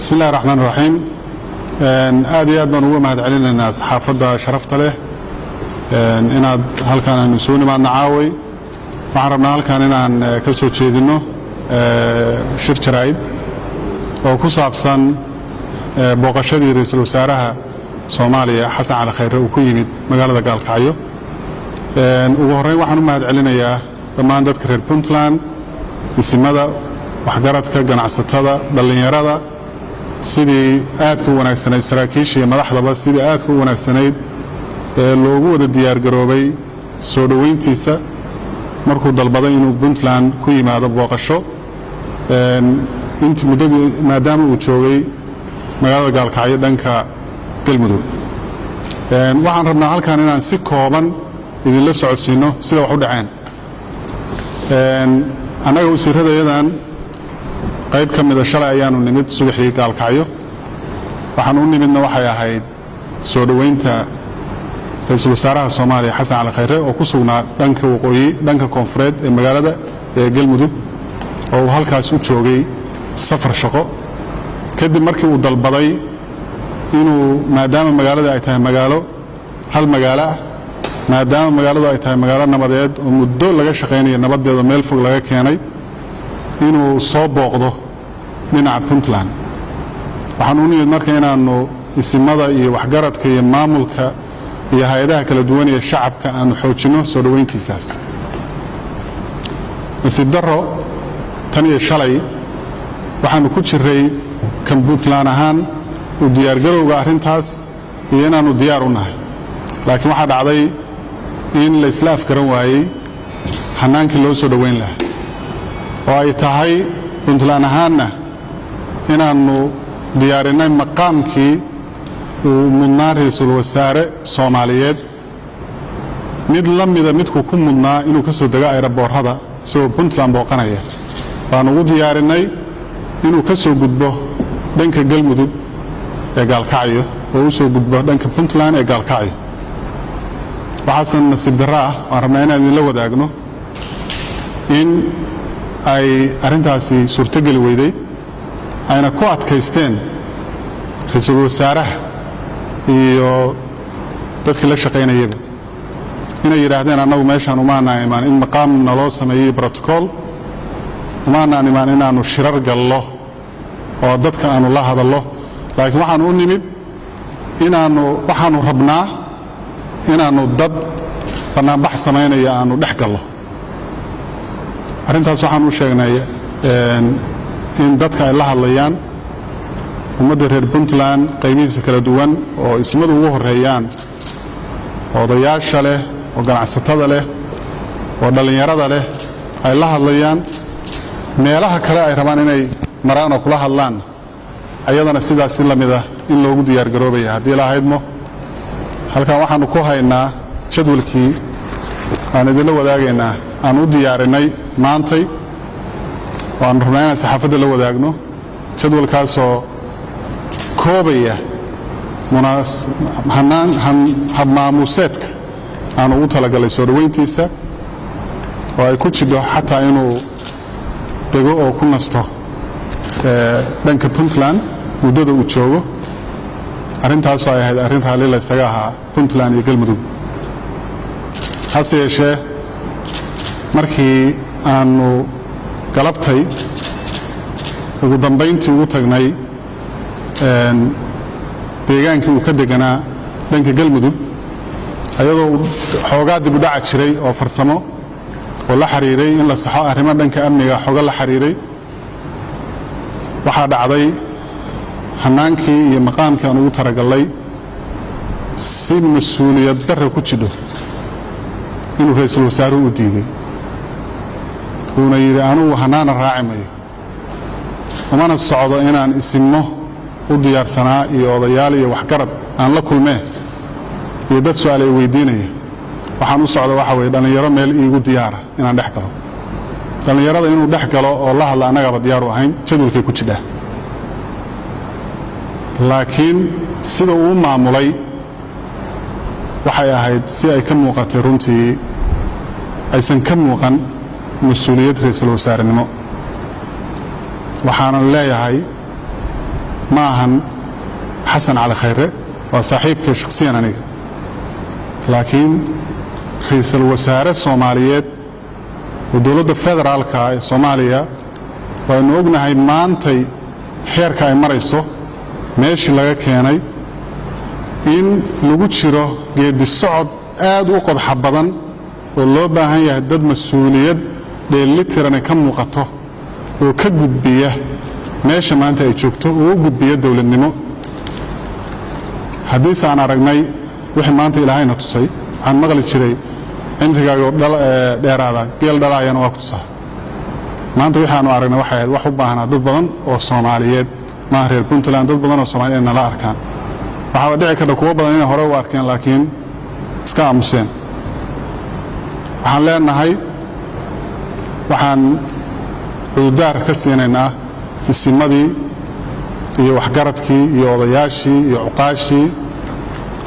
Bismi illahi raxmaan raxiim. Aad iyo aad baan uga mahad celinaynaa saxaafadda sharafta leh inaad halkan aanu isugu nimaadna caaway. Waxaan rabnaa halkan inaan ka soo jeedinno shir jaraa'id oo ku saabsan booqashadii ra'iisul wasaaraha Soomaaliya, Xasan Cali Khayre, uu ku yimid magaalada Gaalkacyo. Ugu horreyn, waxaan u mahad celinayaa dhammaan dadka reer Puntland, isimada, waxgaradka, ganacsatada, dhallinyarada, sidii aadka u wanaagsanayd, saraakiisha iyo madaxdaba, sidii aadka u wanaagsanayd ee loogu wada diyaargaroobay soo dhoweyntiisa markuu dalbaday inuu Puntland ku yimaado booqasho inti muddadii maadaama uu joogay magaalada Gaalkacyo dhanka Galmudug. Waxaan rabnaa halkan inaan si kooban idinla socodsiinno sida wax u dhaceen. Annaga wasiirradayadan qayb ka mida shalay ayaanu nimid subaxii Gaalkacyo. Waxaan u nimidna waxay ahayd soo dhoweynta ra'iisul wasaaraha Soomaaliya, Xasan Cali Khayre, oo ku sugnaa dhanka waqooyi, dhanka koonfureed ee magaalada ee Galmudug, oo uu halkaas u joogay safar shaqo, kadib markii uu dalbaday inuu, maadaama magaalada ay tahay magaalo hal magaalo ah, maadaama magaaladu ay tahay magaalo nabadeed oo muddo laga shaqaynayo nabadeeda, meel fog laga keenay, inuu soo booqdo dhinaca Puntland. Waxaan u nimid marka inaannu isimada iyo waxgaradka iyo maamulka iyo hay'adaha kala duwan iyo shacabka aanu xoojinno soo dhoweyntiisaas. Nasiib darro, tan iyo shalay waxaannu ku jiray kan Puntland ahaan u diyaargarowga arrintaas iyo inaannu diyaar u nahay, laakiin waxaa dhacday in la isla afgaran waayey hannaankii loo soo dhoweyn lahaa, oo ay tahay Puntland ahaanna inaannu diyaarinnay maqaamkii uu mudnaa ra'iisul wasaare Soomaaliyeed, mid la mida midkuu ku mudnaa inuu ka soo dego ayraboorrada isagoo Puntland booqanaya. Baanu ugu diyaarinnay inuu ka soo gudbo dhanka Galmudug ee Gaalkacyo oo u soo gudbo dhanka Puntland ee Gaalkacyo. Waxaasan nasiib darro ah waan rabnaa inaan idinla wadaagno in ay arrintaasi suurtogeli weyday, ayna ku adkaysteen ra'iisul wasaaraha iyo dadkii la shaqaynayaba inay yidhaahdeen: "Annagu meeshaan umaanaan imaan in maqaam naloo sameeyey protocol, umaanaan imaan inaannu shirar gallo oo dadka aannu la hadallo, laakiin waxaannu u nimid inaannu waxaannu rabnaa inaannu dad bannaanbax samaynaya aannu dhex gallo." Arrintaas waxaan u sheegnay in dadka ay la hadlayaan ummadda reer Puntland qaybihiisa kala duwan, oo ismadu ugu horreeyaan, odayaasha leh, oo ganacsatada leh, oo dhallinyarada leh, ay la hadlayaan. Meelaha kale ay rabaan inay maraan oo kula hadlaan ayadana sidaas si la mid ah in loogu diyaargaroobaya haddii la haydmo. Halkan waxaannu ku haynaa jadwalkii aan idinla wadaagaynaa aan u diyaarinay maantay oo aanu rabnaa inaan saxaafadda la wadaagno, jadwalkaasoo koobaya habmaamuuseedka aan ugu talagalay soo dhoweyntiisa, oo ay ku jidho xataa inuu dego oo ku nasto dhanka Puntland muddada uu joogo. Arrintaasoo ay ahayd arrin raalli la ysaga ahaa Puntland iyo Galmudug. Hase yeeshee, markii aanu galabtay ugu dambayntii ugu tagnay deegaankii uu ka deganaa dhanka Galmudug, ayadoo xoogaa dib u dhaca jiray oo farsamo oo la xiriiray in la saxo arrimo dhanka amniga xooga la xiriiray, waxaa dhacday hannaankii iyo maqaamkii aan ugu talagallay si mas'uuliyad darra ku jidho inuu ra'iisul wasaaruhu u diiday, uuna yidhi: "Anugu hannaana raaci mayo, umana socdo inaan isimmo u diyaarsanaa iyo odayaal iyo waxgarad aan la kulmee iyo dad su'aal ay weydiinaya. Waxaan u socda waxa weeye dhallinyaro meel iigu diyaara inaan dhex galo." Dhallinyarada inuu dhex galo oo la hadla annagaba diyaaru ahayn, jadwalkay ku jidhaa, laakiin sida uu maamulay waxay ahayd si ay ka muuqatay runtii aysan ka muuqan mas'uuliyad ra'iisul wasaarenimo. Waxaanan leeyahay Ma ahan Xasan Cali Khayre, waa saaxiibkay shakhsiyan aniga, laakiin ra'iisul wasaare Soomaaliyeed oo dowladda federaalka ee Soomaaliya waaynu ognahay maantay xeerka ay marayso, meeshii laga keenay, in lagu jiro geeddi socod aad u qodxa badan oo loo baahan yahay dad mas-uuliyad dheelitiran ay ka muuqato oo ka gudbiya meesha maanta ay joogto oo u gudbiya dowladnimo. Haddiise aan aragnay wixii maanta Ilaahayna tusay, waxaan maqli jiray cimrigaagoo dheeraada geel dhalaayana waa ku tusaa. Maanta wixii aanu aragnay waxay ahayd wax u baahnaa dad badan oo Soomaaliyeed, maaha reer Puntland, dad badan oo Soomaliyeed inay nala arkaan. Waxaaba dhici karta kuwo badan inay hore u arkeen laakiin iska aamuseen. Waxaan leenahay, waxaan cudurdaar ka siinaynaa isimadii iyo waxgaradkii iyo odayaashii iyo cuqaashii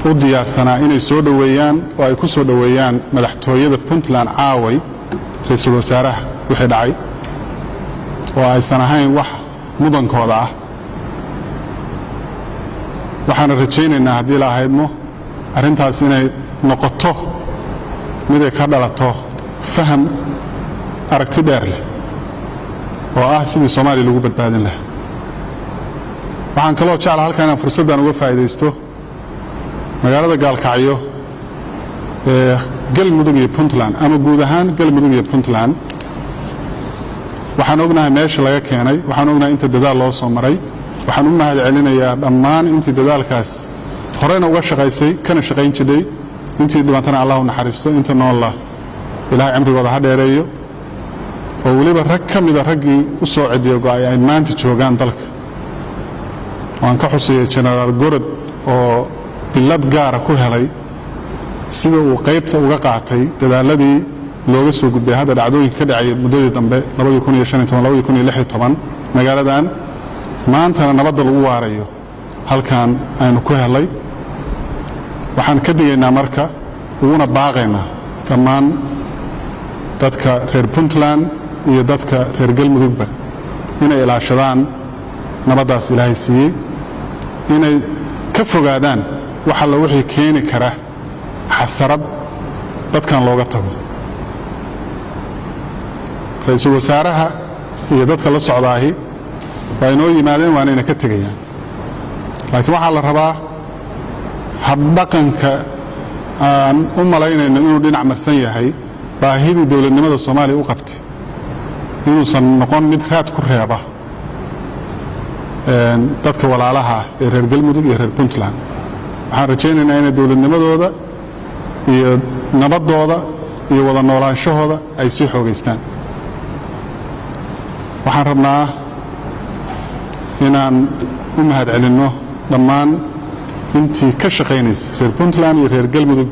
u diyaarsanaa inay soo dhoweeyaan oo ay ku soo dhoweeyaan madaxtooyada Puntland caaway ra'iisul wasaaraha wixii dhacay oo aysan ahayn wax mudankooda ah. Waxaana rajaynaynaa, haddii la ahaydmo, arrintaas inay noqoto miday ka dhalato faham aragti dheer leh oo ah sidii Soomaaliya lagu badbaadin lahaa. Waxaan kaloo jecla halkan inaan fursaddan uga faa'iidaysto magaalada Gaalkacyo ee Galmudug iyo Puntland ama guud ahaan Galmudug iyo Puntland. Waxaan ognahay meesha laga keenay, waxaan ognahay inta dadaal loo soo maray. Waxaan u mahad celinayaa dhammaan intii dadaalkaas horeyna uga shaqaysay kana shaqayn jidhay. Intii dhibantana Allah u naxariisto, inta noolla Ilahay cimrigooda ha dheereeyo, oo weliba rag ka mida raggii u soo cediyo go'ay ay maanta joogaan dalka. Waan ka xusayay Jenaraal Gorod oo bilad gaara ku helay sida uu qaybta uga qaatay dadaaladii looga soo gudbay hadda dhacdooyinka ka dhacay muddadii dambe magaaladan, maantana nabadda lagu waarayo halkan aynu ku helay. Waxaan ka digaynaa marka, uguna baaqaynaa dhammaan dadka reer Puntland iyo dadka reer Galmudugba inay ilaashadaan nabaddaas Ilaahay siiyey, inay ka fogaadaan wax alla wixii keeni kara xasarad dadkan looga tago. Ra-iisul wasaaraha iyo dadka la socdaahi waa inoo yimaadeen, waana ina ka tegayaan, laakiin waxaa la rabaa habdhaqanka aan u malaynayno inuu dhinac marsan yahay baahidii dowladnimada Soomaaliya u qabtay inuusan noqon mid raad ku reeba dadka walaalaha ah ee reer Galmudug iyo reer Puntland. Waxaan rajaynaynaa inay dowladnimadooda iyo nabaddooda iyo wada noolaanshahooda ay sii xoogaystaan. Waxaan rabnaa inaan u mahad celinno dhammaan intii ka shaqaynaysa, reer Puntland iyo reer Galmudug,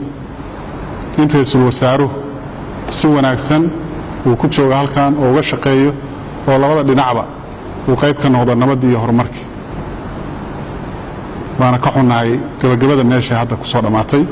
in ra-iisul wasaaruhu si wanaagsan uu ku joogo halkan oo uga shaqeeyo oo labada dhinacba uu qayb ka noqdo nabaddii iyo horumarkii. Waana ka xunnahay gabagabada meesha hadda ku soo dhammaatay.